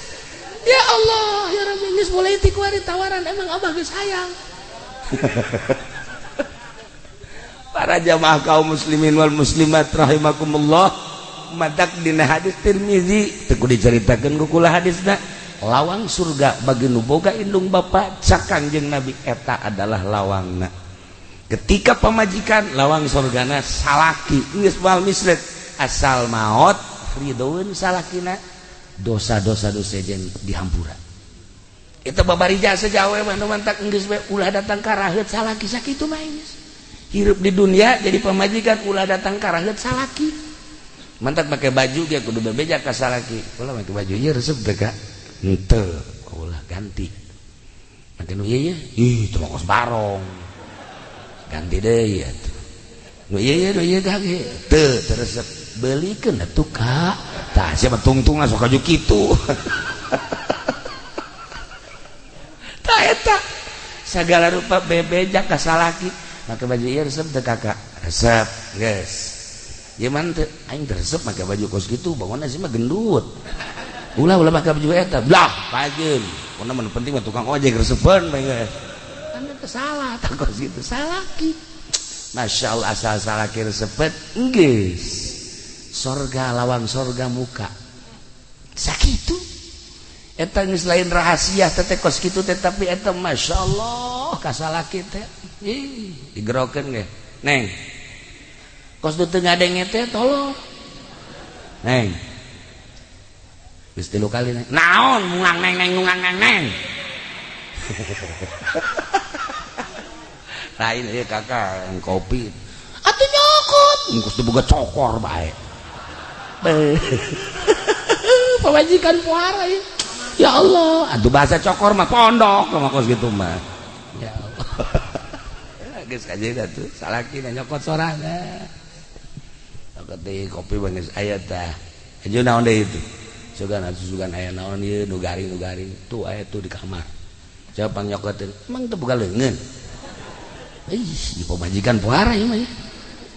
Ya Allah, ya Rabbi geus mulai ti kuari tawaran emang abah geus hayang. Para jamaah kaum muslimin wal muslimat rahimakumullah, madak dina hadis Tirmizi teu kudu dicaritakeun ku kula hadisna. Lawang surga bagi nu boga indung bapa cak Kangjeng Nabi eta adalah lawangna. Ketika pamajikan lawang surgana salaki geus moal mislet. Asal maot ridhoeun salakina, dosa-dosa dosa jen dihampura. Itu babari jasa jawe mah nu mantak geus we ulah datang ka raheut salaki sakitu mah geus. Hirup di dunia jadi pamajikan ulah datang ka raheut salaki. Mantak make baju ge kudu bebeja ka salaki. Ulah make baju ieu resep teh ka? Henteu, ulah ganti. Make nu ieu ih teu kos barong. Ganti deui atuh. Nu ieu nu ieu gage teu resep. Belikeun atuh ka. Tah sia mah tungtungna sok kaju kitu. Tah eta sagala rupa bebeja ka salaki. Make baju ieu resep teu kakak? Resep, geus. Ieu mah teu aing teu resep make baju kos kitu, bangunna sih mah gendut. Ulah ulah make baju eta. Blah, pajeun. Pokona mah penting mah tukang ojek resepeun bae geus. Kan teu salah tah kos kitu, salaki. Masya Allah asal salaki resepet geus. Sorga lawang sorga muka. Sakitu. Eta geus lain rahasia teh kos kitu teh, tapi eta Masya Allah ka salaki teh. Ih, digerokeun ge. Neng. Kos du teu ngadenge teh tolong. Neng. Geus 3 kali neng. Naon mungang neng neng mungang neng neng. Lain ieu kakak kopi. Atuh nyokot. Geus diboga cokor bae. Pamajikan puara ieu. Ya Allah, atuh bahasa cokor mah pondok mah kos kitu mah. Ya Allah. Geus kajeun atuh salakina nyokot sorangan. Nyokot deui kopi mah geus aya tah. Aja naon deui itu. Sugan atuh sugan aya naon ieu nu garing nu garing. Tuh aya tuh di kamar. Coba nyokoteun. Emang teu boga leungeun. Ih, pamajikan puara ieu mah.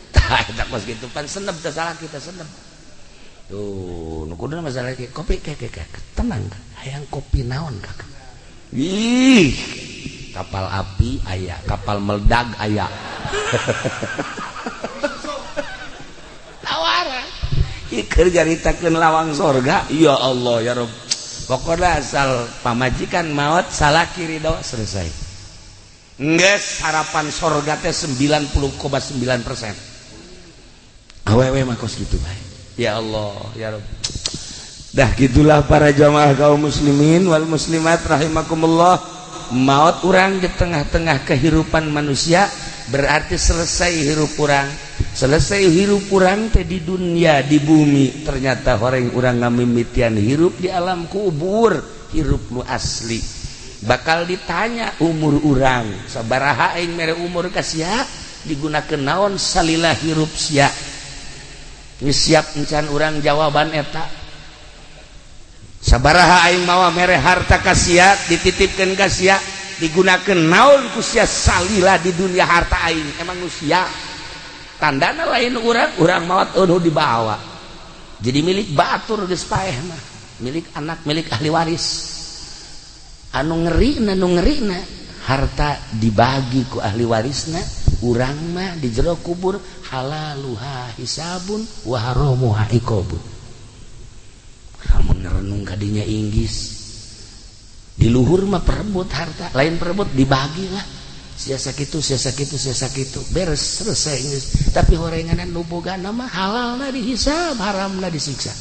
Tah eta kos kitu pan senep teh salaki teh senep. Tuh, nu kuduna masalah kopi kek tenang hayang kopi naon kakak. Ih, kapal api aya, kapal meledak aya. Tawaran. Ieu keur nyaritakeun lawang sorga, ya Allah ya Rabb. Pokona asal pamajikan maot salaki ridho selesai. Geus harapan sorga teh 90,9%. Awewe mah kos kitu bae. Ya Allah, ya Rabb. Dah gitulah para jamaah kaum muslimin wal muslimat rahimakumullah. Maut urang di tengah-tengah kehidupan manusia berarti selesai hirup urang. Selesai hirup urang teh di dunia, di bumi. Ternyata horeng urang ngamimitian hirup di alam kubur, hirup nu asli. Bakal ditanya umur urang, sabaraha aing mere umur ka sia, digunakeun naon salila hirup sia. Geus siap encan urang jawaban eta. Sabaraha aing mawa mere harta ka sia, dititipkeun ka sia, digunakeun naon ku sia salila di dunia harta aing. Emang nu sia tandana lain urang, urang maot eueuh dibawa. Jadi milik batur geus paeh mah, milik anak, milik ahli waris. Anu ngerina, nu ngerina harta dibagi ku ahli warisna, urang mah di jero kubur halaluha hisabun wa haramuha iqabun. Lamun ngerenung kadinya inggis di luhur mah perebut harta, lain perebut dibagi lah. Sia sakitu, sia sakitu, sia sakitu, beres selesai geus. Tapi horenganan nu bogana mah halalna dihisab, haramna disiksa.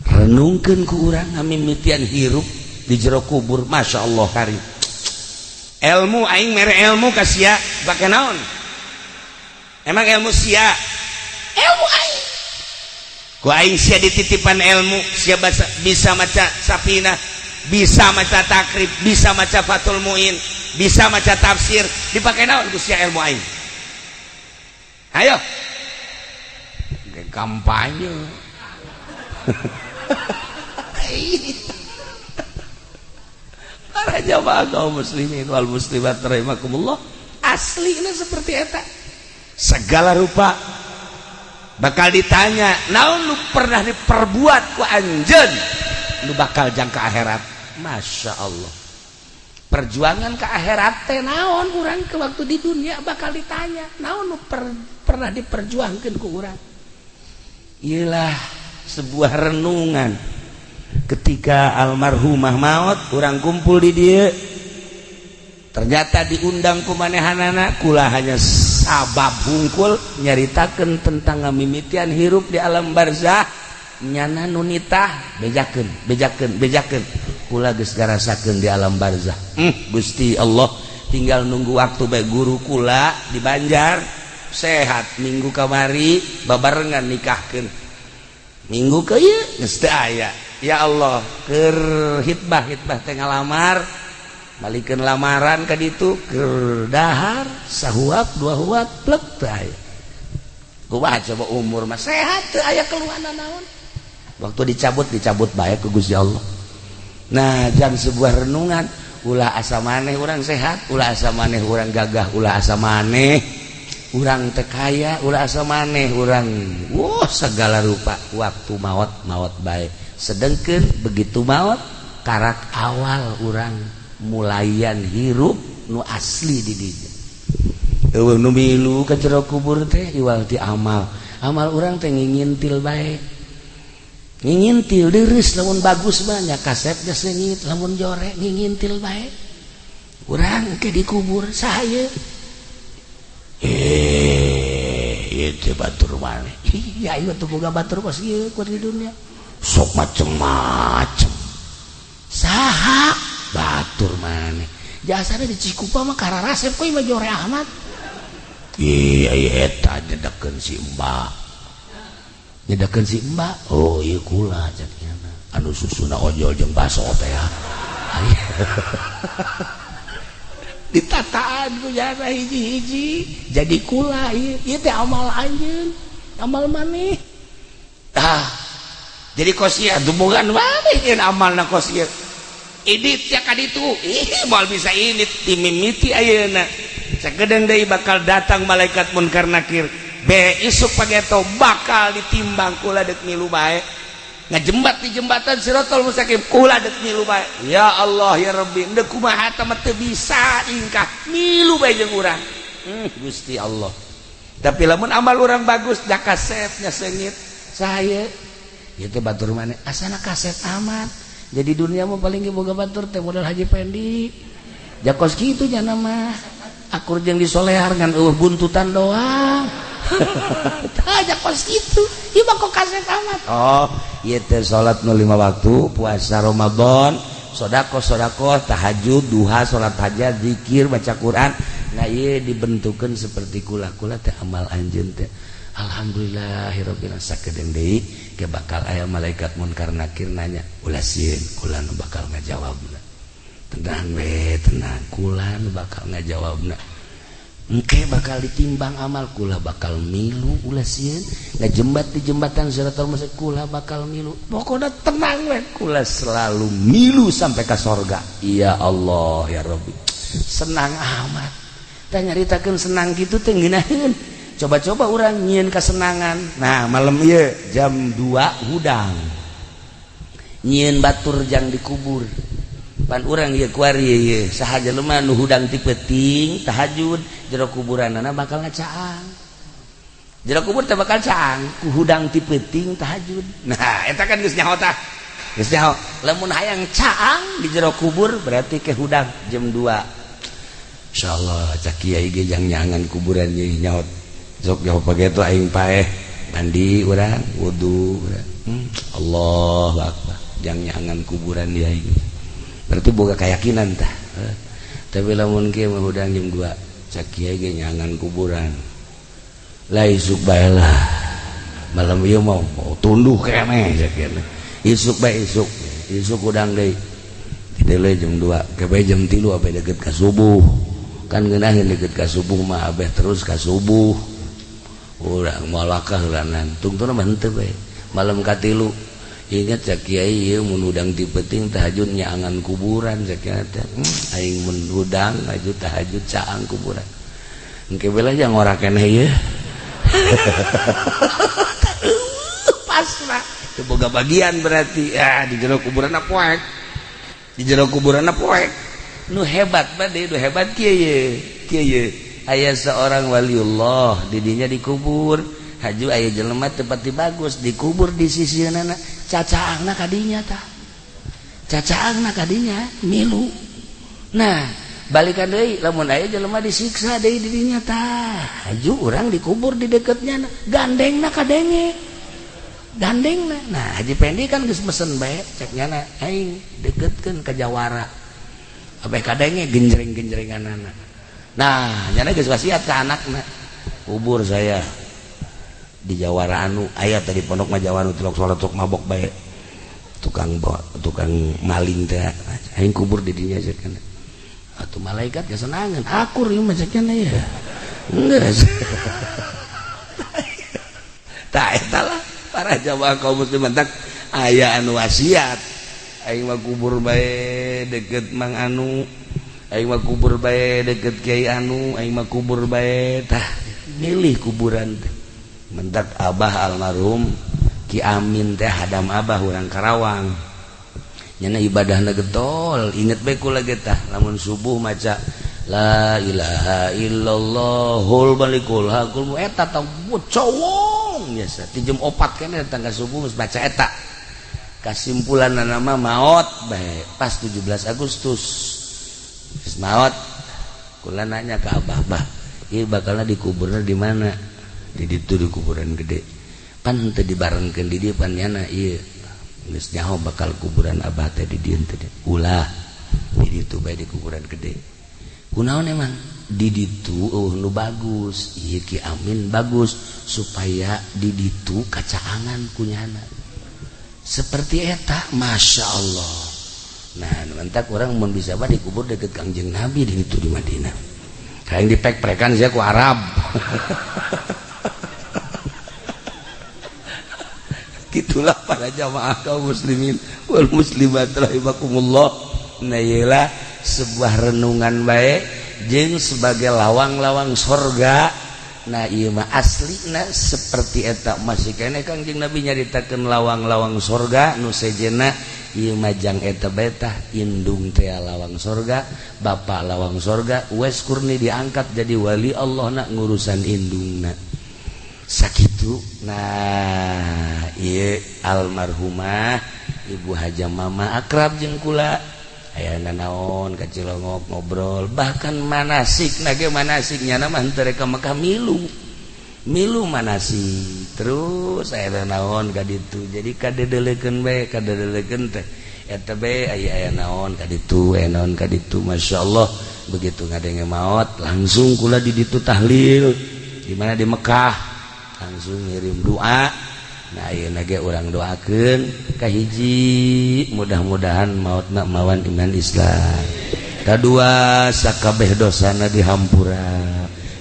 Renungkeun ku urang ngamimitian hirup di jero kubur, Masya Allah karim. Ilmu aing mere ilmu ka sia bake naon? Emang ilmu sia? Ilmu aing. Ku aing sia dititipan ilmu, sia bisa maca Safinah, bisa maca Takrib, bisa maca Fathul Muin, bisa maca tafsir, dipake naon ku sia ilmu aing? Ayo. Kampanye. Para jamaah kaum muslimin wal muslimat rahimakumullah, aslinya seperti eta. Segala rupa bakal ditanya, naon lu pernah diperbuat ku anjeun, lu bakal jangka akhirat. Masya Allah. Perjuangan ke akhirat teh naon urang ke waktu di dunia bakal ditanya, naon lu pernah diperjuangkeun ku urang. Iyalah sebuah renungan. Ketika almarhumah maut, urang kumpul di dieu, ternyata diundang ku manehanana, kula hanya Sabab hungkul nyaritakeun tentang ngamimitian hirup di alam barzah, nyana nu nitah bejakeun, bejakeun, bejakeun. Kula geus ngarasakeun di alam barzah. Gusti Allah, tinggal nunggu waktu bae. Guru kula di Banjar sehat, minggu kamari babarengan nikahkeun, minggu ke ieu geus teu aya. Ya Allah, keur hitbah, hitbah teh ngalamar, balikeun lamaran ka ditu, keur dahar sahuap dua huap plek teu aya. Kumaha coba, umur mah sehat, teu aya keluhan naon. Waktu dicabut, dicabut bae ku Gusti Allah. Nah, jam sebuah renungan, ulah asa maneh urang sehat, ulah asa maneh urang gagah, ulah asa maneh urang teu kaya, ulah asa maneh urang wah segala rupa. Waktu maot, maot bae. Sedengkeun begitu maot, karak awal urang mulayan hirup nu asli di dinya. Euweuh nu milu ka jero kubur teh iwal ti amal. Amal urang teh ngingintil bae, ngingintil deres. Lamun bagus mah nya kasepnya seungit, lamun jore ngingintil bae. Urang ke dikubur saha? Eh, ieu teh batur maneh. Iya, ieu tuh boga batur kos ieu keur di dunia sok macem-macem. Saha batur maneh? Jasana di Cikupa mah kararasep kok mah jore amat. Iya, iya, eta nyedekeun si Mbak, nyedekeun si Mbak. Oh iya, kula cek nyana anu susuna ojol jeung baso teh ya. Ditataan ku jana hiji-hiji jadi kula. Ieu, ieu teh amal anjeun, amal maneh. Ah, jadi kos ieu dumungan maneh nyeun amalna kos ieu idit ya ka ditu. Ih, moal bisa ini dimimiti ayeuna. Sakedeung deui bakal datang malaikat Munkar Nakir be isuk pageto, bakal ditimbang. Kula deuk milu bae ngajembat di jembatan Sirotol Mustaqim, kula deuk milu bae. Ya Allah, ya Rabbi, deuk kumaha teh mah teu bisa ingkah, milu bae jeung urang. Gusti Allah, tapi lamun amal urang bagus da kasepnya seungit. Saya ieu teh batur maneh asana kasep amat. Jadi dunia mah paling ge boga batur teh modal Haji Pendi jakos kitu nya mah akur jeung disolehar ngan eueuh buntutan doang. Tah, kos kitu ieu mah kok kasep amat. Oh, ieu teh salat nu lima waktu, puasa Ramadan, sedekah, sedekah, tahajud, duha, salat hajat, zikir, baca Quran. Nah, ieu dibentukeun seperti kula-kula teh amal anjeun teh. Alhamdulillahirabbil alamin. Sakedeung deui ke bakal aya malaikat Munkar Nakir nanya. Ulah sieun, kula nu bakal ngajawabna. Tenang we, tenang, kula nu bakal ngajawabna. Engke bakal ditimbang amal, kula bakal milu. Ulah sieun, ngajembat di jembatan Siratal Mustaqim kula bakal milu. Pokoknya tenang we, kula selalu milu sampai ke sorga. Ya Allah, ya Rabbi, senang amat. Tah, nyaritakeun senang gitu teh ngeunaheun. Coba-coba urang nyieun kesenangan. Nah, malam ieu jam 2 hudang nyieun batur jang dikubur. Pan urang ieu kuari ieu saha jelema nu hudang ti peuting tahajud, jero kuburanana bakal ngacaang. Jero kubur teh bakal caang ku hudang ti peuting tahajud. Nah, eta kan geus nyaho tah, geus nyaho. Lamun hayang caang di jero kubur berarti ke hudang jam 2. Insyaallah cak kiai ge jang nyangan kuburan ieu nyaho. Sok nyaho pageto aing paeh, mandi urang, wudu urang. Allahu akbar, jang nyangan kuburan dia ini berarti boga keyakinan tah. Tapi lamun kieu mah hudang jam 2 cak kiai ge nyangan kuburan lah, isuk bae lah. Malam ieu mau mau tunduh keneh cak kieu. Isuk bae, isuk, isuk hudang deui. Tidele jam 2 ke bae jam 3 abe deket ka subuh. Kan ngeunaheun deket ka subuh mah, abeh terus ka subuh urang moal wakah heulanan tungtuna mah henteu bae. Malam katilu ingat cak kiai ieu mun hudang ti peuting tahajud nyaangan kuburan. Cak kiai teh, aing mun hudang tahajud, tahajud caang kuburan. Engke bela jang ngora keneh ieu pasrah teu boga bagian berarti ya di jero kuburan poek, di jero kuburan poek. Nu hebat bade, nu hebat kieu ye, kieu ye. Aya seorang waliullah didinya dikubur. Haju aya jelema teu pati bagus dikubur di sisieunana, cacaangna kadinya tah, cacaangna kadinya milu. Nah, Balikan deui lamun aya jelema disiksa deui di dinya tah. Haju urang dikubur di deketnya gandengna kadenge. Gandengna. Nah, Haji Pendi kan geus mesen bae cek nyana aing deketkeun ka jawara. Abeh kadenge genjreng-genjrenganana. Nah, nyana geus wasiat ka anakna. Kubur saya di jawara anu aya tadi pondok mah jawara tilok salat tok mabok bae. Tukang tukang maling teh aing kubur di dinya cek kana. Atuh malaikat kesenangan akur ieu mah cek kana ya. Geus. Tah eta lah para jamaah kaum muslimin tak aya anu wasiat aing mah kubur bae deket Mang anu, aing mah kubur bae deket Kiai anu, aing mah kubur bae tah milih kuburan teh. Mentak abah almarhum Ki Amin teh hadam abah urang Karawang. Nyana ibadahna getol, inget bae kula ge tah lamun subuh maca la ilaha illallahul malikul hakul eta tah cowong biasa ti jam 4 keneh datang ka subuh geus baca eta. Kasimpulanna mah maot bae pas 17 Agustus. Geus maot kula nanya ka abah, "Bah, ieu bakalna dikuburna di mana?" Di ditu di kuburan gede. Pan teu dibarengkeun di dieu pan nyana ieu. Geus nyaho bakal kuburan abah teh di dieu teh. Ulah di ditu bae di kuburan gede. Kunaon emang? Di ditu eueuh nu bagus, ieu Ki Amin bagus supaya di ditu kacaangan ku nyana. Seperti eta, Masya Allah. Nah, mantak orang mun bisa mah dikubur deket Kangjeng Nabi di ditu di Madinah. Kayak dipek-prekan sia ku Arab. Gitulah para jamaah kaum muslimin wal muslimat rahimakumullah. Nah, iyalah sebuah renungan baik jeung sebagai lawang-lawang sorga. Nah, ieu mah aslina seperti eta masih keneh Kangjeng Nabi nyaritakeun lawang-lawang sorga nu sejenna ieu mah jang eta bae tah indung teh lawang sorga, bapak lawang sorga, Uwais Qurni diangkat jadi wali Allah na ngurusan indungna. Sakitu. Nah, ieu almarhumah Ibu Haja Mama akrab jeung kula. Aya nanaon ka Cilongok ngobrol, bahkan manasik nage manasik nyana mah henteu rek ka Mekah milu. Milu manasik terus aya naon ka ditu. Jadi kadedelekeun bae, kadedelekeun teh eta bae aya aya naon ka ditu, aya naon ka ditu. Masyaallah, begitu ngadenge maot langsung kula di ditu tahlil. Di mana di Mekah langsung ngirim doa. Nah, ayeuna ge urang doakeun kahiji mudah-mudahan maotna mawan iman Islam. Kadua sakabeh dosana dihampura.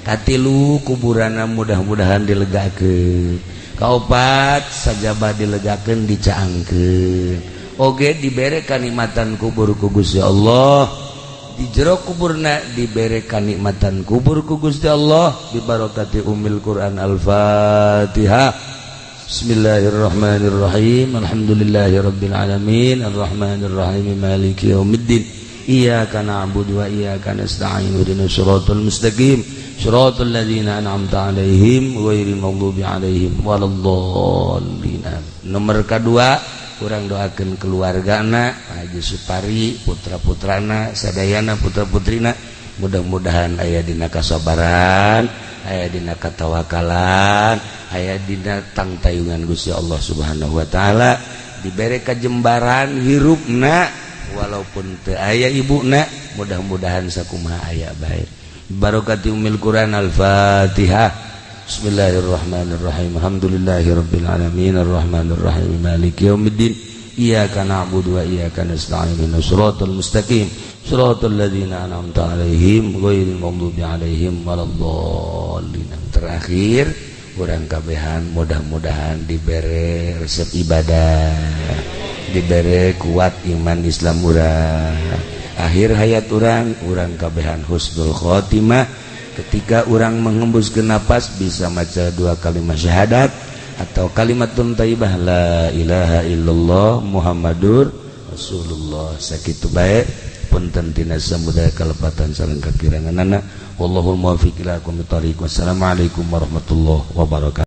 Katilu kuburanna mudah-mudahan dilegakeun. Kaopat sajaba dilegakeun dicaangkeun. Oge dibere kanikmatan kubur ku Gusti Allah. Di jero kuburna dibere kanikmatan kubur ku Gusti Allah bibarakati Ummil Quran. Al-Fatihah. Bismillahirrahmanirrahim. Alhamdulillahirabbil alamin arrahmanirrahim maliki yaumiddin. Iyyaka na'budu wa iyyaka nasta'in ihdinas siratal mustaqim siratal ladzina an'amta 'alaihim ghairil maghdubi 'alaihim waladdallin. Nomor kedua urang doakeun keluargana Haji Supari, putra-putrana, sadayana putra-putrina, mudah-mudahan aya dina kasabaran, aya dina katawakalan, aya dina tangtayungan Gusti Allah Subhanahu wa taala, dibere kajembaran hirupna walaupun teu aya ibuna, mudah-mudahan sakumaha aya bae. Barakati Ummil Quran. Al-Fatihah. Bismillahirrahmanirrahim. Alhamdulillahirabbil alamin arrahmanirrahim maliki yaumiddin. Iyyaka na'budu wa iyyaka nasta'in ihdinas siratal mustaqim siratal ladzina an'amta 'alaihim ghairil maghdubi 'alaihim waladdallin. Terakhir urang kabehan mudah-mudahan dibere resep ibadah, dibere kuat iman Islam urang. Akhir hayat urang, urang kabehan husnul khotimah. Ketika urang menghembuskeun napas bisa maca dua kalimat syahadat atau kalimatun thayyibah la ilaha illallah Muhammadur Rasulullah. Sakitu bae punten tina samudaya kalepatan sareng kakiranganana. Wallahul muwaffiq ila aqwamit thariq. Wassalamualaikum warahmatullahi wabarakatuh.